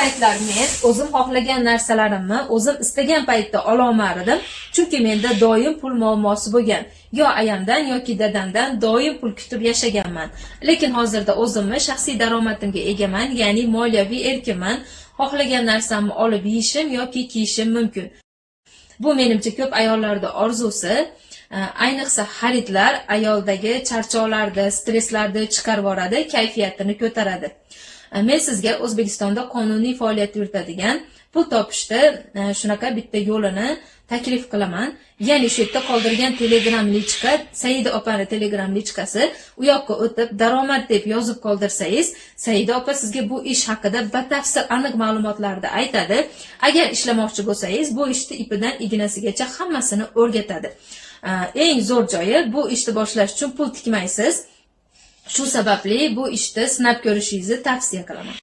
paytlar men o'zim xohlagan narsalarimni o'zim istagan paytda ololmar edim, chunki menda doim pul muammosi bo'lgan. Yo ayamdan yoki dadamdan doim pul kutib yashaganman. Lekin hozirda o'zimni shaxsiy daromadimga egaman, ya'ni moliyaviy erkinman. Xohlagan narsamni olib yeyishim yoki kiyishim mumkin. Bu menimcha ko'p ayollarda orzusi. Ayniqsa xaridlar ayoldagi charchoqlarni, stresslarni chiqarib yuboradi, kayfiyatini ko'taradi. Men sizga O'zbekistonda qonuniy faoliyat yuritadigan pul topishda shunaqa bitta yo'lini taklif qilaman. Ya'ni shu yerda qoldirgan Telegram личка, Saida opani Telegram личка si, u yoqqa o'tib "daromad" deb yozib qoldirsangiz, Saida opa sizga bu ish haqida batafsil aniq ma'lumotlarni aytadi. Agar ishlamoqchi bo'lsangiz, bu ishni ipidan ignasigacha hammasini o'rgatadi. Eng zo'r joyi, bu ishni boshlash uchun pul tikmaysiz. Shu sababli bu ishni sinab ko'rishingizni tavsiya qilaman.